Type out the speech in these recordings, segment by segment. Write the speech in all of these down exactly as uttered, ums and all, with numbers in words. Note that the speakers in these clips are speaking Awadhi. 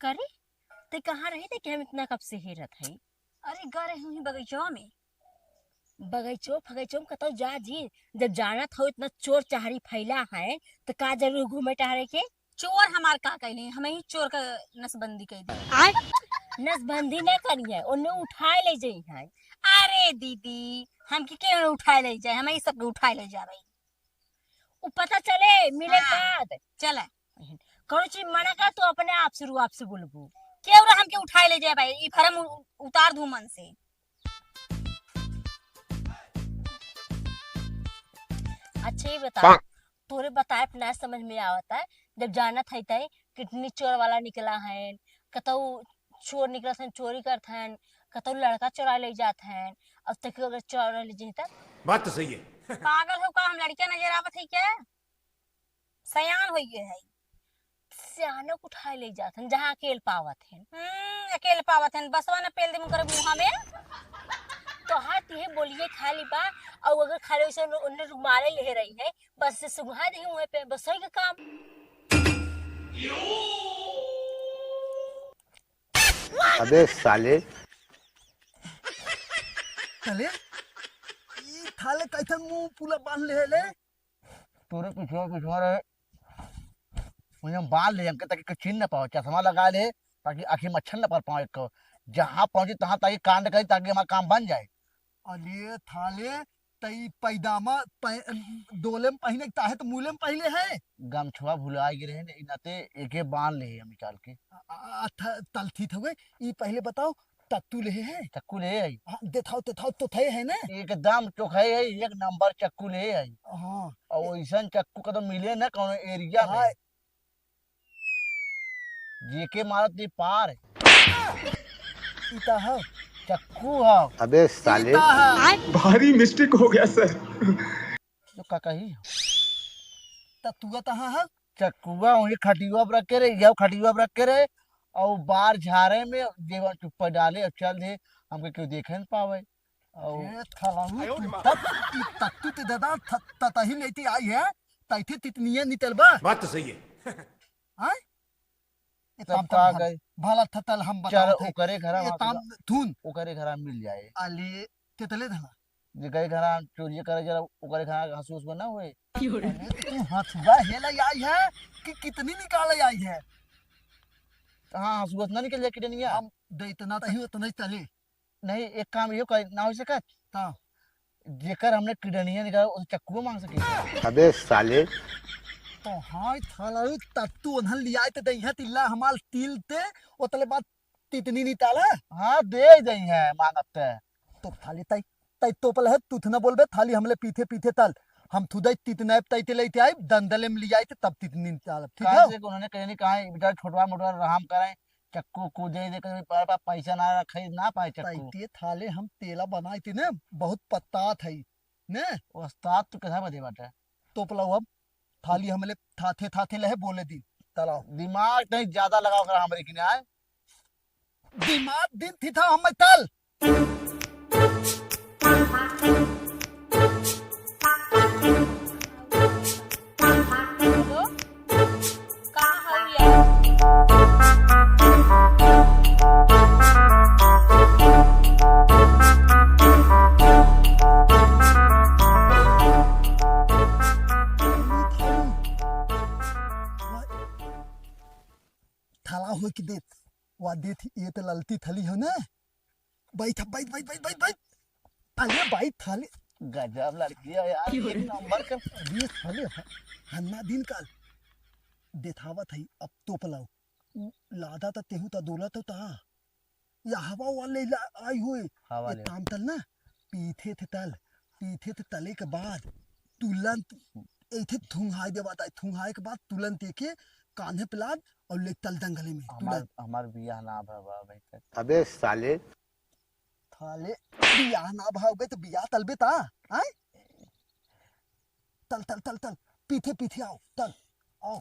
करे, ते कहाँ रही थे कि हम इतना कब से हेरत हई? अरे, गा रही हूँ बगीचवा में। बगीचो फगीचो में कतौ जा जी, जब जानत हो इतना चोर चहारी फैला है, तो का जरूर घूमे टहरे के? चोर हमार का कैले, हम ही चोर का नसबंदी कर दी। आय? नसबंदी ना करी है, उन्हें उठाए ले जाई है। अरे दीदी, हमके के उठाए ले जाए, हम ही सबके उठाए ले जा रही। उ पता चले, मिले हाँ, बाद। चले। कौनो चीज मना कर, तू अपने आप शुरुआत से बोलबू। केहू ना हमके उठाए ले जाए भाई, ई भरम उ-, उतार दू मन से। अच्छा, ये बता, पाक। तोरे बताए पे ना समझ में आवत है, जब जानत है तय किडनी चोर वाला निकला है, कतौ चोर निकलत हैं, चोरी करत हैं, कतौ लड़का चोरा ले जात हैं, अब तक अगर चोरा ले जाए त? बात तो सही है। पागल हो का, हम लड़कियां नजर आवत है क्या? सयान होइए है। सयानों को उठाए ले जात हैं, जहाँ अकेल पावत हैं। हम्म, अकेल पावत हैं, बसवा न पेल दे मुकर मुँहा में। तो हाँ, तिहे बोलिए खाली बा, और अगर खाली वैसे उन्हें, उन्हें रुमाले ले रही है, बस से सुंघा दे हुए पे, बस वही का काम। अबे साले। साले, ई थाले कैसन मुंह पूरा बांध ले ले? तोरे पिछवा, पिछवा रहे। मुझे बांध ले हमके, ताकि कोई छीन ना पावे। चश्मा लगा ले, ताकि आँखी मच्छर ना पड़ पावे एक। जहाँ पहुँची तहाँ ताकि कांड करी, ताकि हमारा काम बन जाए। अरे थाले, तई पैदामा पह-, डोले में पहिने के ताहे तो मूले में पहिले है। गमछुआ भुला गिरे हैं, ई नाते एके बांध ले हम निकाल के। आ, आ, थ-, तलथी थवे, ई पहिले बताओ, तत्तू ले है? चक्कू ले है। हाँ, देखाओ, देखाओ, तो थे है ना? एकदम चोखा है, एक नंबर चक्कू ले है। हाँ। और वैसन चक्कू का तो मिले ना कौनो एरिया में। हाँ। जेके मारत दी पार। ई का ह? चक्कू ह। अबे साले। ई का ह? भारी मिस्टेक हो गया सर। तो का कही? त तुआ तहाँ ह? चक्कुआ वही खटियुआ पर रख के रहे, यह खटियुआ पर रख के रहे, और बार झारे में जेवन चुप्पा डाले और चल दे, हमके केहू देखे न पावे। और ए, थलाऊ, आयो रे माँ। तब ई तत्तू ते दादा थ-, ततही लेती आई है, तैथे तितनिया निकलबा। बात तो सही है। आय? ए, तब ताम, का ताम, गई? भला थतल हम चल, बताओ थे। ओकरे घरा ए, में ताम, थुन। ओकरे घरा में मिल जाए। अले, तेतले धला। जे गए घरा चोरिया करे जरा, ओकरे घरा हंसुआ हंसुआ ना होए। अरे, तू हंसुआ हेला आई है कि कितनी निकाले आई है? हाँ, हंसुआ ना निकल जाए किडनिया। हम दे इतना तही उतना ही तले। नहीं, एक काम यो कर, ना हो सकत? का? जेकर हमने किडनिया निकाला, उसे चक्कू मांग सके। अबे साले। तो हाँ, थाला उ तत्तू उन्हन लियाए ते दइहा तिल्ला हमाल तिल ते, ओतले बाद तितनी निकाला। हाँ, दे दइहा मांगत ते। तो थाली तई, तई तोपल है, तू थ ना बोलबे, थाली हमले पीथे पीथे तल। हम थुदई तितने तई ते लेते आई, दंदले में लियाए ते तब तितनी निकाला। ठीक है? काहे से उन्होंने कहीं नहीं कहा, बेटा छोटवा मोटवा आराम करें, चक्कू उक्कू दे दे, कभी पर, पर पैसा ना रखे, ना पाए चक्कू। तैते थाले हम तेला बनाई थी ने, बहुत पत्तात है, ने? उस्ताद तू कैसा बजे बाटे? तोपलाऊ अब, थाली हमले थाथे थाथे लहे बोले दी, तलाओ। दिमाग नहीं ज्यादा लगाओ कर हमरे किनारे। दिमाग दिन थी था हम तल। हेलो, कहाँ हऊ यार? थाला होई के देत, वा देत, ये तो ललती थली हो ना। बैठ, बैठ, बैठ, बैठ, बैठ, बैठ। अरे बैठ थाले। गजब लड़की है यार, एक नंबर के। अरे थाले, ह-, हन्ना दिन काल। देखावत है, अब तोप लाओ। उ लादा त तेहू त डोलत हो ता। या हवा वाले ला-, आई हुए। हवा ये ले। ताम तल ना, पीथे थे तल, पीथे थे तले के बाद तुरंत ऐथे थुंगाई देवा ताई, थुंगाए के बाद तुरंत एके कान्हे पे लाद और ले तल दंगले में, हमार, तुरंत। हमार बियाह ना भवा अभी तक। अबे साले। थाले बियाह ना भावे तो बियाह तलबे ता, आय? तल, तल, तल, तल, पीछे, पीछे आओ, तल, आओ।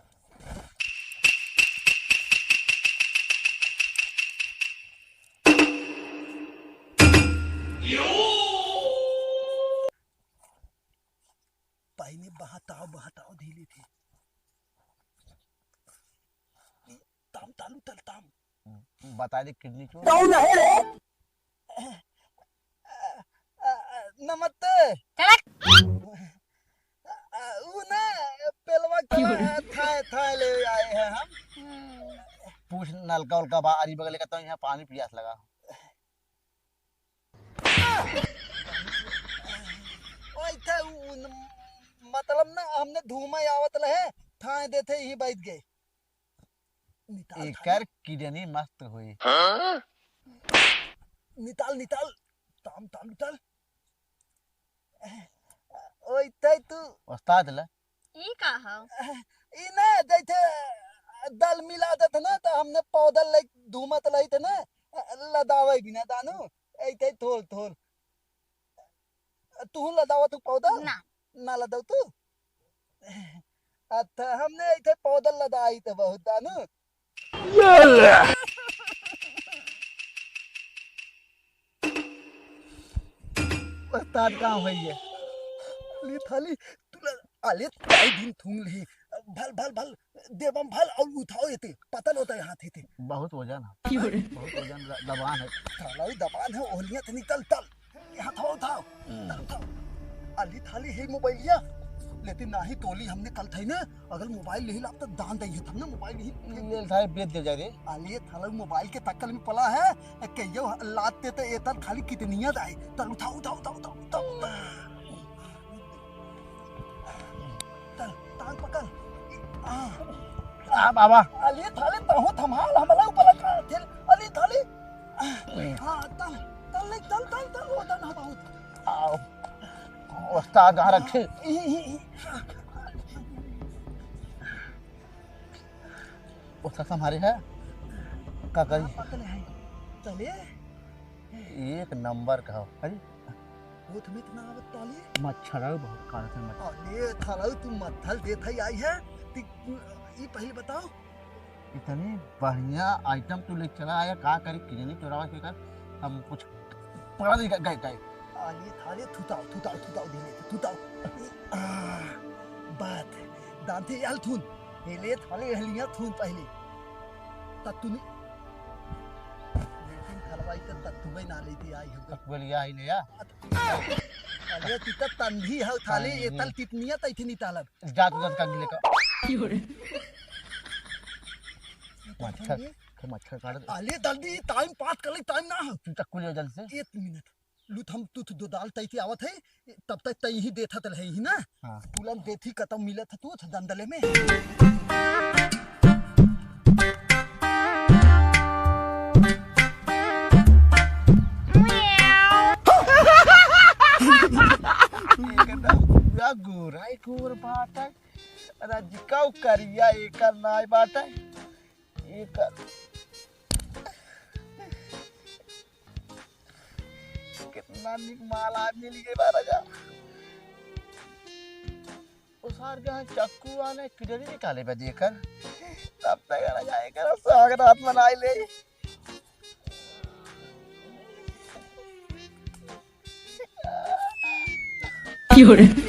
पानी बहताओ, बहताओ धीरे धीरे। ताम तालू तल ताम। बता दे, किडनी चोर। कौन है रे? नमस्ते। चला। उ ना, पेलवा के थाए, थाए ले आए हैं हम। पूछ नलका उलका बा, अरी बगले का, तो यहाँ पानी पियास लगा। ओए थे, उ, उ, मतलब ना, हमने धूमा आवत रहे, थाए देते ही बैठ गए। निकाल एकर थाली। किडनी मस्त होई। हाँ? निकाल, निकाल। ताम, ताम, निकाल। ओए, तै तू। उस्ताद ला। ई का हौ? ई ना, जैसे दाल मिला देत ना, तो हमने पाउडर लाई, धूमत लाई थे ना, लदावे बिना दानू, ऐसे थोल, थोल। तू लदावा तू पाउडर? ना। ना लदाव तू? अच्छा, हमने ऐसे पाउडर लदाई तो बहुत दानू। उस्ताद, का भइया? अली थाली, तुला, अले, ताई दिन थूंग ली। भल, भल, भल, देबम भल, और उठाओ ये ते, पतल होता है हाथ ही ते। बहुत वजन है। क्यों रे? बहुत वजन, द-, दबान है। थाला ही दबान है, ओलिया ते निकल तल। ये हथवा उठाओ। हम्म। उठाओ। अली थाली है मोबाइलिया। लेकिन नाही तोली हमने कल था ही ना, अगर मोबाइल नहीं लाता दान दई है, हमने मोबाइल नहीं ले था, बेच दे जा रे। अली थाला मोबाइल के तक्कल में पला है, कहियो लाते तो एतन खाली कितनिया दाए। तल उठाओ, उठाओ, उठाओ, उठाओ, उठाओ। तल, टांग पकड़। आ। आ, बाबा। अली थाली तहु थमाल हमला ऊपर लगा थे। अली थाली। हाँ, तल, तल, तल, तल, तल, वो तल, हाँ, बहुत। आओ। उस्ताद, यहाँ रखे। ई, ई, ई। उस्ताद, हमारे है। का करी? हाँ, पकड़ है। चले। एक नंबर का हो। अरे। ओथ में इतना आवत ताले? मच्छर है, बहुत काला से मच्छर। अरे, थाला तू मत्थल देत है आई है। ती, ई पहले बताओ। इतनी बढ़िया आइटम तू ले चला आया, का करी, किडनी चोरावा के कर, हम कुछ पकड़ा नहीं गए, गए। आइए थाले, थुताओ, थुताओ, थुताओ, धीरे से, थुताओ। आ, बात, दांते याल थून, हेले थाले हलिया थून पहले। तब तूने, लेकिन थलवाई तो तत्तुबे ना लेती आई हम। तत्तुबे लिया ही नहीं यार। अरे, तू तो तंधी है, थाले, ये तल तितनिया तैथे नहीं तालब। जा तू, जा तू, कंघी लेकर। क्यों रे? मच्छर, मच्छर काट दे। अले, जल्दी, टाइम पास कर ले, टाइम ना हो। तू चक्कू ले जल्दी से। एक मिनट। लूथ हम तू, तू दो दाल तैथे आवत है, तब तक तई ही देथा तल है ही ना। हाँ। तुलन देथी कतम मिलत है तू, दंदले में। एकदम पूरा गोरा ही गोर बाटे। राजिका करिया एकर नाय बाटे। एकर कितना निक माल आदमी लिए बा राजा। ओ सार के यहाँ चक्कू आने किडनी निकाले बा जेकर। तब तक राजा एकर स्वागत हाथ मनाई ले। क्यों रे? तू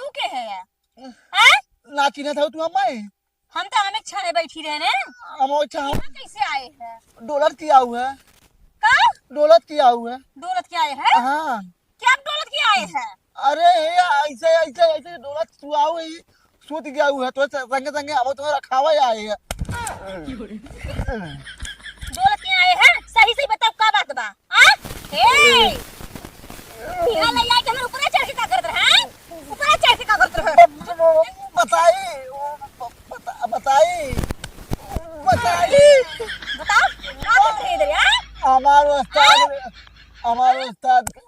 के है यार? हैं? ना चिन्हत हौ तू हम्मे? हम तो हमें छाने बैठी रहे ने। हम वो छा- यहाँ कैसे आए हैं? डोलत किया हुआ है। का? डोलत किया हुआ है। डोलत किया है? हाँ। क्या डोलत किया है? अरे हे, ऐसे, ऐसे, ऐसे डोलत तू आओ ही, सूत गया हुआ है, तो संगे संगे अब तो रखावा आए है। डोलत किया है? सही सही बताओ, का बात बा? आ? ए! यहाँ ले आके हमारे ऊपर चढ़ के का करत रहे, हैं? ऊपर चढ़ के का करत रहे? बताई, बता-, बताई, बताई। बताओ, का करत रहे इधर, हैं? हमार उस्ताद, हाँ? हमार उस्ताद। हमके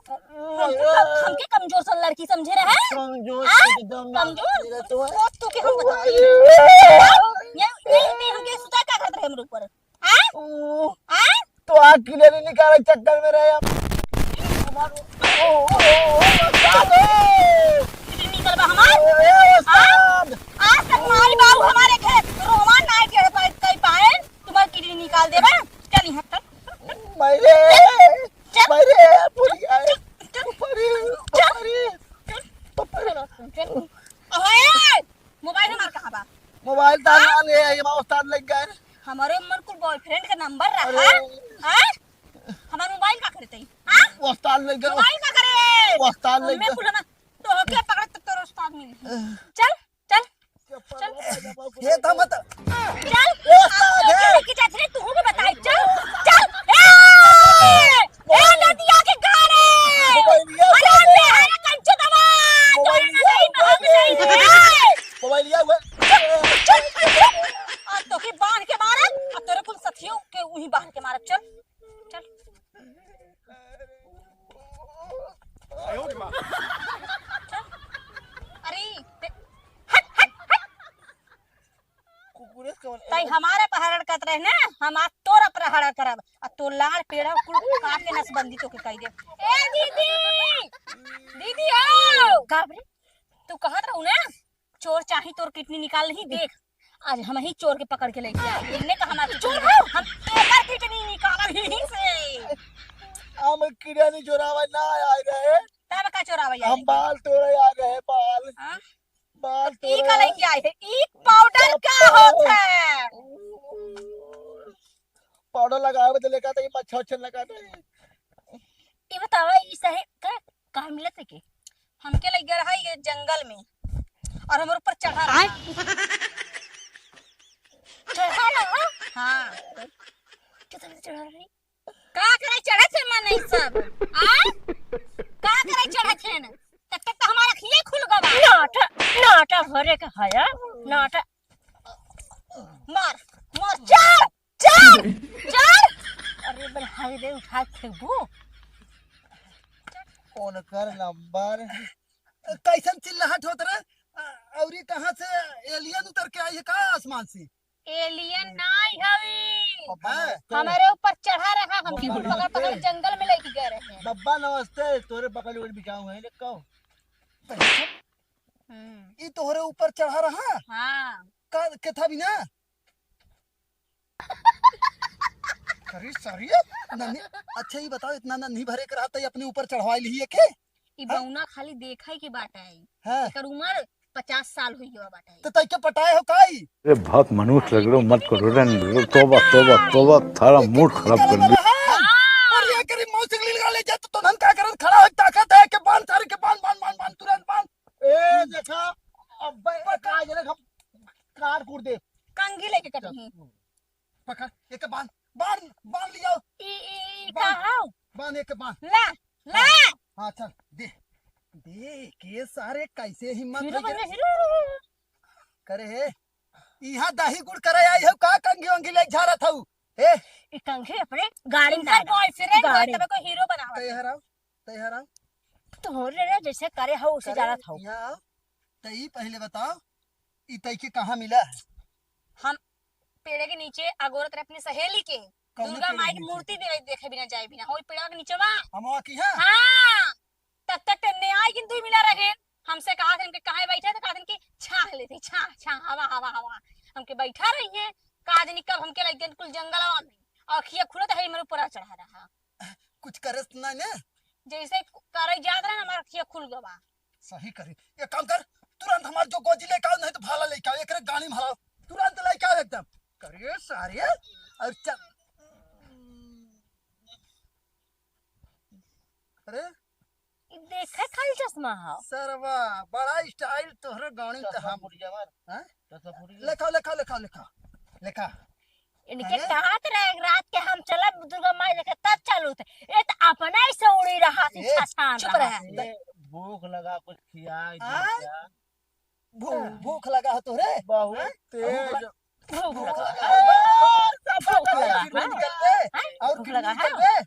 कम-, हमके कमजोर सा लड़की समझे रहे? कमजोर हाँ? एकदम ना कमजोर? समझे रहे तो है। तो, तो के हम बताई। ये, ये, ये हमके सुता का करत रहे हमरे ऊपर? हाँ? ओ, हाँ? तो आग की लेने निकाले चक्कर में रहे हम। हमार, ओ, ओ, ओ, उस्ताद। किडनी निकल बा हमार? ए, उस्ताद। हाँ? आज तक माई बाबू हमारे खेत रोमान ना टेढ़ पाए, कई पाए। तुम्हारी किडनी निकाल देबे। चल यहाँ तक। मायरे, चल। मायरे, बुढ़िया है। चल। ऊपर ही, चल। ऊपर ही, ऊपर ही। चल। ओए, मोबाइल हमार का? मोबाइल तार हाँ? ना ले, ये उस्ताद लग गए। हमारे उम्र को बॉयफ्रेंड का नंबर रहा। अरे। हाँ? हमारा मोबाइल का करते ही? हाँ? उस्ताद लग गए। मोबाइल का करे? उस्ताद लग उनमें गए। कुल हम तो होके पकड़ तब तो उस्ताद मिली। चल, चल, चल। ये था मत। चल। ए, उस्ताद है। लेके जाते हैं, तू भी बताई। चल, चल। ए! ए, नदिया के गाने! मोबाइलिया अरे, हुआ। बेहारा कंचो दवा! मोबाइलिया तोरे नजर में हुआ। हम नहीं है। मोबाइलिया हुआ। चल, चल, चल। अब तोके बांध के मारब, अब तोरे कुल सथियों के उही बांध के मारब। चल, चल। चल। अरे, ते-, हट, हट, हट। कुकुरेस कवन? तई हमारे अपहरण करत रहे ना, हम आज तोर अपहरण करब। आ तोर लाड़ पेड़ा कुल काट के नसबंदी तोके कई देब। ए दीदी, दीदी हो। का रे? तू कहत रहू ना, चोर चाही तोर किडनी निकाल ली, देख। आज हम ही चोर के पकड़ के लेके आए। इनने कहा हमार चोर हो, हम एकर किडनी निकालब ही से। हम किडनी चोरावे ना आए रहे। तब का चोरावे आए हम रहे? बाल तोड़े आ रहे, बाल। हाँ? बाल ई तोड़े का आ लेके आए है? ई पाउडर का पाउडर। होत है? पाउडर लगावे बदे लेका त ई मच्छर उच्छर लगा दे। ई बतावा, ई सही का, कहाँ मिलत है के? हमके लग गया रहा ये जंगल में और हमारे ऊपर चढ़ा रहा। आय? चढ़ा रहा? हाँ। कितना चढ़ा रही? का करे चढ़त है मन ई सब? आ? का करे चढ़त है न? तब तक तो हमारा अखिए खुल गवा। नाटा, नाटा भरे के हया, नाटा। मार, मार, चढ़, चढ़, चढ़। अरे बन हाय रे, उठा के फेंकबू। कौन कर नंबर? कैसन चिल्लाहट होत रे? अ, और ये कहाँ से एलियन उतर के आई है का आसमान से? एलियन नाई हवी। अब्बा हैं? नमस्ते। हमारे ऊपर चढ़ा रहा, हमके बब्बा कुल पकड़ पकड़ नमस्ते। जंगल में लेके गए रहे। बब्बा नमस्ते, तोरे बकल उकल बिकाऊ है, ले कहो। हम्म। ई तोहरे ऊपर चढ़ा रहा? हाँ। का, केथा बिना? अरे सॉरी, नन्ही, अच्छा ई बताओ, इतना नन्ही भरे के रहता है, अपने ऊपर चढ़वाई ली है के? ई हाँ? बौना खाली देखै के बाटे आई। हाँ। एकर उम्र पचास साल हुई गवा बाटे आई। तो तैके पटाए हो काई? अरे बहुत मनुष्य लग रहे हो, मत करो रे, तोबा, तोबा, तोबा, थारा मूड खराब कर दिया। हाँ। और ये करीब मौसी के लिए ले जा तो तोहन का करन खड़ा हो, ताकत है के बांध, सारे के बांध, बांध, बांध, बांध, तुरंत बांध। ए, देखा, अब बे-, का जने हम काट कूट दे। कंघी लेके कटही। पकड़, एक बांध, बांध, बांध लियो। ई, ई, ई बांध, का हौ? बांध, एक बांध। ला, ला। हाँ, चल, दे। दे, के सारे कैसे हिम्मत हीरो हो बन गया? गया, हीरो। करे हे, इहाँ दही गुड़ करे आई हो का, कंघी वंघी ले झारत हऊ? ए? ई कंघी अपने गाड़ी में इनकर डाल। बॉयफ्रेंड गाड़ी। तबे को हीरो बनावत। तैयार आओ, तैयार आओ। तो हो रे रे, जैसे करे हो, उसे करे, जानत हो। यहाँ आओ। तो ई पहले बताओ, ई तैके कहाँ मिला है? हम पेड़े के नीचे अगोरत रहे अपनी सहेली के, कौन दुर्गा पेड़े माई के नीचे? मूर्ति देवे, देखे बिना जाए बिना, होई पेड़वा के नीचे बा। हम वहाँ की है? हाँ, तब तक टेन्ने आई, किंतु मिला रहे। हमसे कहा थे, हमके कहाँ बैठे, तो कहा थे कि छाह लेते, छाह, छाह, हवा, हवा, हवा। हमके बैठा रही है, का जानी कब हमके लग गए कुल जंगलवा में, और अखिया खुलत है, मेरे ऊपर चढ़ा रहा। कुछ करस ना ने? जैसे करे जात रहे, हमारा अखिया खुल गवा। सही करी। एक काम कर, तुरंत हमार जो गोजी लेके आओ, नहीं तो भाला लेके आओ, एकरे गाड़ी में हलाओ, तुरंत लेके आओ एकदम। करे सारे, और चल। अरे, ई देखे खाली चश्मा ह। सरवा, बड़ा style तोहरे गाड़ी में तो चश्मा हम। फूट गया हमार। हाँ? चश्मा फूट गया। लेखा, लेखा, लेखा, लेखा। लेखा। इनके अरे? कहा त रहे, रात के हम चलब दुर्गा माई देखे, तब चालू थे। ये तो अपना ही से उड़ी रहा थी, ए, छछान चुप रहा रहा। ए, भूख लगा, कुछ खिया, आ? दे क्या? भू-, हाँ। भूख लगा हो तोहरे? बहुत हाँ? तेज। भूख भूख लगा। लगा। ए, सब भूख लगा। किडनी निकल गए। हाँ? और भूख किडनी लगा, निकल हाँ। गए?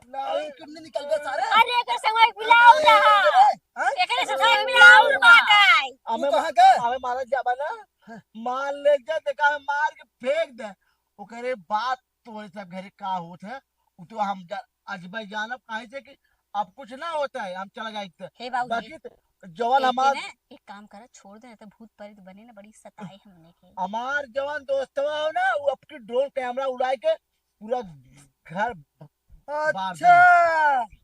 नहीं, किडनी निकल गए सारे। अरे, एकर संग एक मिलाऊ अरे, रहा। अरे, हाँ? एकरे संग एक मिलाऊ बाटे। हमें तू कहाँ का? हमें मारा जाबा ना। हाँ। मार ले जा, देखा, हमें मार के फेंक दे। ओकरे बाद तोरे सब घरे का होत है, उ तो हम जा-, अजबे जानब, काहे से कि अब कुछ ना होता है, हम चला जाइत। हे बाबूजी, बाकी तो जवन एक हमार दिन है, एक काम करा, छोड़ दे, नहीं तो भूत प्रेत बने ना, बड़ी सताए हमने के। हमार जवन दोस्तवा हो ना, वो आपकी drone camera उड़ाए के पूरा घर बार अच्छा, देंगे।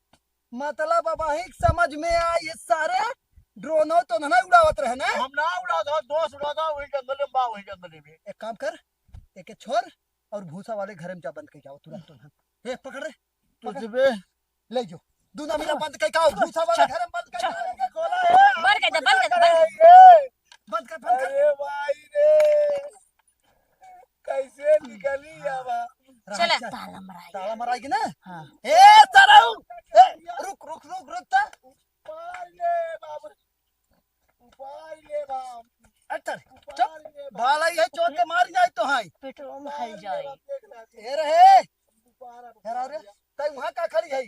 मतलब अब अहीं समझ में आई, ये सारे ड्रोनो तो ना उड़ावत रहे ना? हम ना उड़ावत, दोस्त उड़ावत, वही जंगल में बा, वही जंगल में। एक काम कर, एके छोड़ और भूसा वाले घर में जा, बंद कइ जाओ तुरंत। तो ना, ए, पकड़ रे, पकड़। तुझे ले जो, दूना मिला बंद कइ जाओ, भूसा वाले घर में बंद कइ जाओ। बंद कर दे, बंद कर दे, बंद कर। बंद कर, बंद कर। अरे भाई रे, कैसे निकली अब? चला। ताला मराई। ताला मराई कि ना? हाँ। ए, सरऊ! ए, रुक, रुक, रुक, रुक, ता। उपार ले बाबू। उपार ले बाबू। अच्छा, उपार चुप। ले बाबू। भाला ये चोट के मार जाए तो हाय। पेट्रोल में खाई जाए। ए रहे। उपार अब हेरा रे, तै वहाँ का खड़ी है?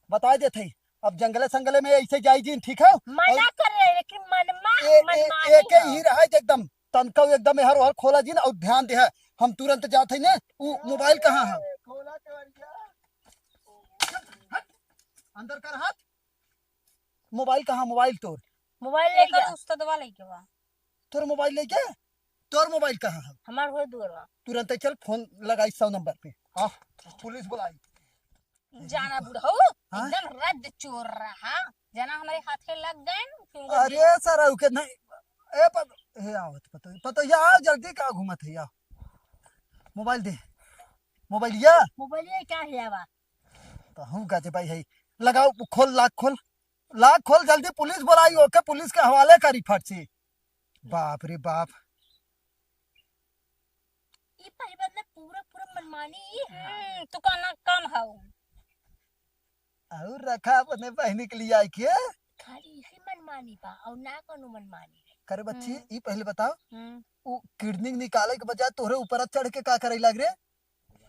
बता देत है, अब जंगले संगले में ऐसे जाई जिन, ठीक है? मना और कर रहे, लेकिन मनमा, ए, ए, मनमानी एके है। ही रहे एकदम, तनका एकदम एहर ओहर खोला जिन और ध्यान दे है। हम तुरंत जात है ने, उ मोबाइल कहाँ है? खोला केवड़िया। हट, अंदर कर हाथ। मोबाइल कहाँ? मोबाइल तोर। मोबाइल ले एकर गया। उस्तादवा लेके बा। तोर मोबाइल लेके? तोर मोबाइल कहाँ है? हमार घर दुआर बा। तुरंत चल, फोन लगाई सौ नंबर पे। हाँ, पुलिस बुलाई। जाना बुढ़ऊ, हाँ? एकदम रद्द चोर रहा। जना हमरे हाथे लग गए, फिर उनका अरे सरऊ के नहीं, ए पत-, हे आवत पतो, पतो या आओ जल्दी, का घूमत है, आओ। मोबाइल दे, मोबाइल या। मोबाइल ये क्या है बा? तो हूँ गजे भाई है, लगाओ, खोल, लाख खोल, लाख खोल जल्दी, पुलिस बुलाई, ओके पुलिस के हवाले करी फट से। बाप रे बाप। ई पहिले बदले पूरा, पूरा मनमानी ई है। हम्म, तू कहना कम हऊ। और रखा अपने बहिनी के लिए आइके। खाली इही मनमानी बा और ना कोनो मनमानी है। करे बच्ची, हम्म। ई पहिले बताओ, हम्म। उ किडनी निकाले के बजाय तोहरे ऊपर चढ़ के का करे लाग रे?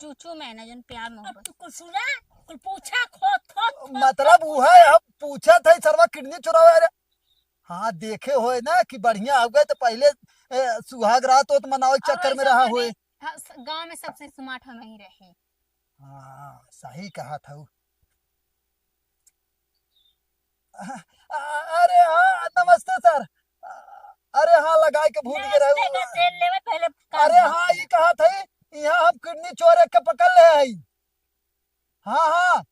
चूचू में ना जन प्यार अब मोहब्बत। तू कुल सुना, कुल पूछा, खोद, खोद, खोद, मतलब खोद, उ है, हम पूछा था सरवा किडनी चुरावे रे। हाँ, देखे होए ना कि बढ़िया हो गए तो पहिले, ए, सुहाग रात होत मनावे के चक्कर में रहा होए। हाँ, स-, गाँव में सबसे स्मार्ट हम ही रहे। हाँ, सही कहा था। अ-, अरे हाँ, नमस्ते सर। अरे हाँ, लगाए के भूल गए रहे। नमस्ते का तेल लेवे पहले काम अरे हाँ, ई कहा था, यहाँ हम किडनी चोर एक के पकड़ ले आई। हाँ, हाँ।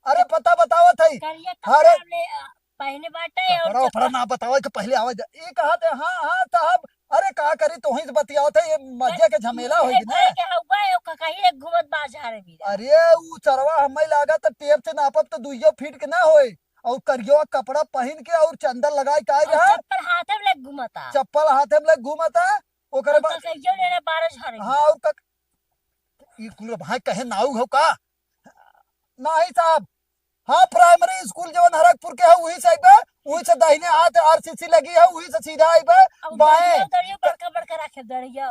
अरे पता बतावत है। करिया अरे कपड़ा ले, अ, पहने बाटे और कपड़ा उपड़ा ना बतावे के पहले आवे जा। ई कहा थे, हाँ, हाँ, साहब। अरे का करी, तोहीं से बतियावत है, ये मजे के झमेला होई ना। के हउवा, ओका कहीं एक घूमत बाजार में। अरे ऊ चरवा हमें लागत टेप से नापब तो दुइयो फीट के ना होए। और करियो कपड़ा पहिन के और चंदन लगाए के आए और रहा। चप्पल हाथे में लेके घूमता। चप्पल हाथे में लेके घूमता। ओकरे और बाद कहियो लेने बारह झाड़े। हाँ, और का, ई कुल भाई कहे नाऊ हो का? नाही साहब, हाँ, प्राइमरी स्कूल जवन हरकपुर के है, वही से अइबे, वही से दाहिने हाथ आरसीसी लगी है, वही से सीधा अइबे, और बाएं। दड़ियो, दड़ियो बड़का, बड़का रखे, दड़ियो।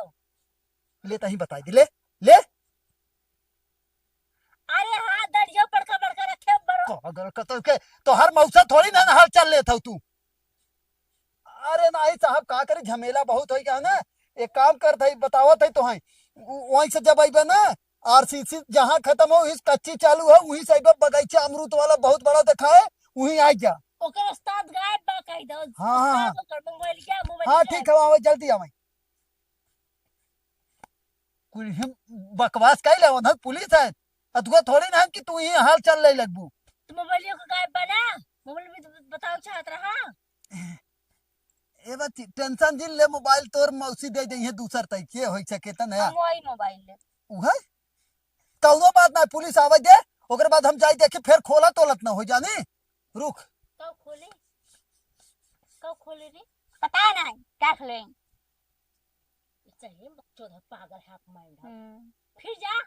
ले, तहीं बताई दे, ले, ले। अरे हाँ, दड़ियो बड़का, बड़का रखे, बड़ो। पागल कतौ के, तोहर मौसा थोड़ी ना हल चल लेत हौ तू। अरे नाही साहब, का करी, झमेला बहुत होइ गया ना। एक काम करत है, बतावत है तोहई, उ-, वहीं से जब अइबे ना, आरसीसी जहाँ खत्म हो, इस कच्ची चालू हो, वहीं से अइबे, बगीचा अमरूद वाला बहुत बड़ा दिखाए, वहीं आ जा। ओकर उस्ताद गायब बा, कह दो। हाँ, हाँ, उस्ताद हाँ। ओकर मोबाइल क्या, मोबाइल हाँ, क्या? ठीक है, आवे, जल्दी आवे। कुल हम बकवास कई लेवन है, पुलिस है। अतुआ थोड़ी ना है कि तू ही हाल चल ले लगबू। तो मोबाइलियो को गायब बना, मोबाइल भी तो बताओ चाहत रहा। ए बच्ची, टेंशन जिन ले, मोबाइल तोर मौसी दे दे है दूसर तई, के होई सके त नया। हम वही मोबाइल ले। उहे? कौनो बात ना, पुलिस आवे दे, ओकर बाद हम जाई देखी, फिर खोला तोलत ना हो जानी। रुक। कब खोली? कब खोली रे? पता नहीं, क्या खोले? सही में बकचोद है, पागल है, हाफ माइंड है। हम्म। फिर जा,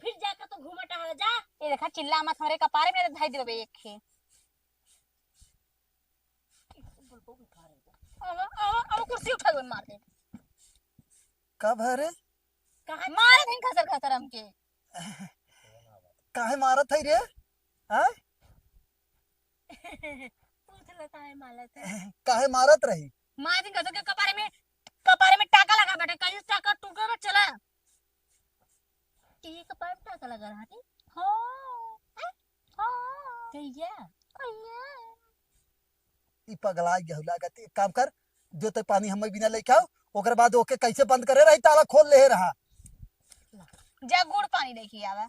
फिर जाके तो घूमा टहला जा। ये देखा, चिल्ला मत, हमरे कपारे में धई देबे एक ही। अब, अब, अब कुर्सी उठा के मार दे। का भरे? कहाँ मारे नहीं खसर खसर हमके। काहे मारत है रे? हाँ? पूछ लो काहे मारत है? काहे मारत रही? मार दिन खसर के कपारे में, कपारे में टाका लगा बाटे, कहीं टाका टूटे बा, चला। ये कपारे में टाका लगा रहा थी? हाँ। हैं? हाँ। कहिया? कहिया? ई पगला गया लागत, एक काम कर, जो ते पानी हमें बिना लेके आओ, ओकर बाद ओके कैसे बंद करे रही, ताला खोल ले रहा। जा गुड़ पानी लेके आवा।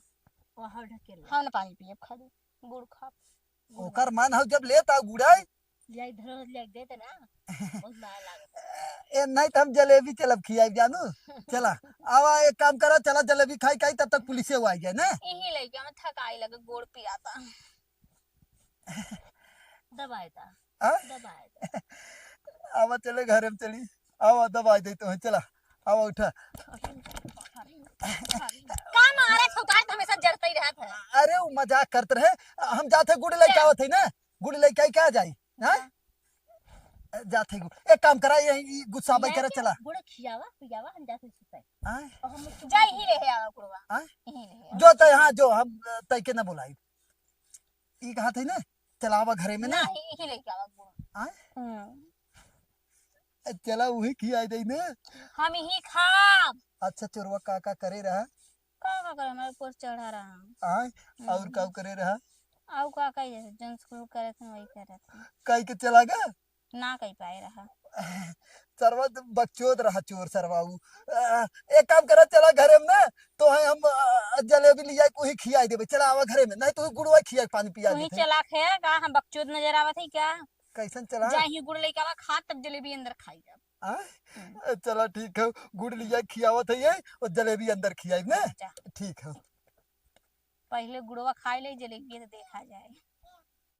वहाँ ढकेल। हम ना पानी पिए, खा दे। गुड़ खा। ओकर मन हो जब लेता गुड़ाई, लियाई धरो, लियाई दे देना। बहुत माया लागत है। ए, नहीं तो हम जलेबी चलब खियाई जानू। चला, आवा, एक काम करा, चला जलेबी खाई खाई, तब तक पुलिसे वो आ जाए ना। यही लइका में थकाई लगे, गोड़ पियाता। दबाए दा। आ? दबाए दा। आवा, चले घरे में चली। आवा, दबाए दे तो है, चला। आवा, उठा। का मारे छौतार तो हमेशा जरते ही रहत है। अरे, वो मजाक करत रहे। हम जात है, गुड़ लेके आवत है ना। गुड़ लेके आई, क्या जाई? हाँ? हाँ। जात है गुड़। एक काम करा, ये, ये गुस्सा भाई करे, चला। गुड़ खियावा, पियावा, हम जात है सुते। आय? और हम जा ही ले आवा गुड़वा। आय? यही ले आवा। जो तो यहाँ जो हम तय के ना बुलाई। ई कहा थे ना, चला आवा घरे में ना। नहीं, यही लेके आवा गुड़। आय? हम्म। चला, वही खियाई दे ना। हम यही खाब। अच्छा, चोरवा का का करे रहा? का का करे, हमारे ऊपर चढ़ा रहा। आय? और हम्म। का करे रहा? आउ का का, जैसे जौन शुरू करे थे, वही करे थे। कई के चला गया? ना कई पाए रहा। सरवा तो बकचोद रहा, चोर सरवा ऊ। आ, एक काम करा, चला घरे में ना, तो है हम, आ, जलेबी लिया, कोई खियाई देबे। चला आवा घरे में, नहीं तो गुड़वा खिया के पानी पिया वही देते। चला खे का, हम बकचोद नजर आवत है क्या? कैसन चला? जा ही गुड़ लेके आवा, खा, तब जलेबी अंदर खाई जाब। आ? हम्म। चला ठीक है, गुड़ लिया खियावत है ये, और जलेबी अंदर खियाई ना। जा। ठीक है। पहले गुड़वा खाई ले, जलेबी तो देखा जाए।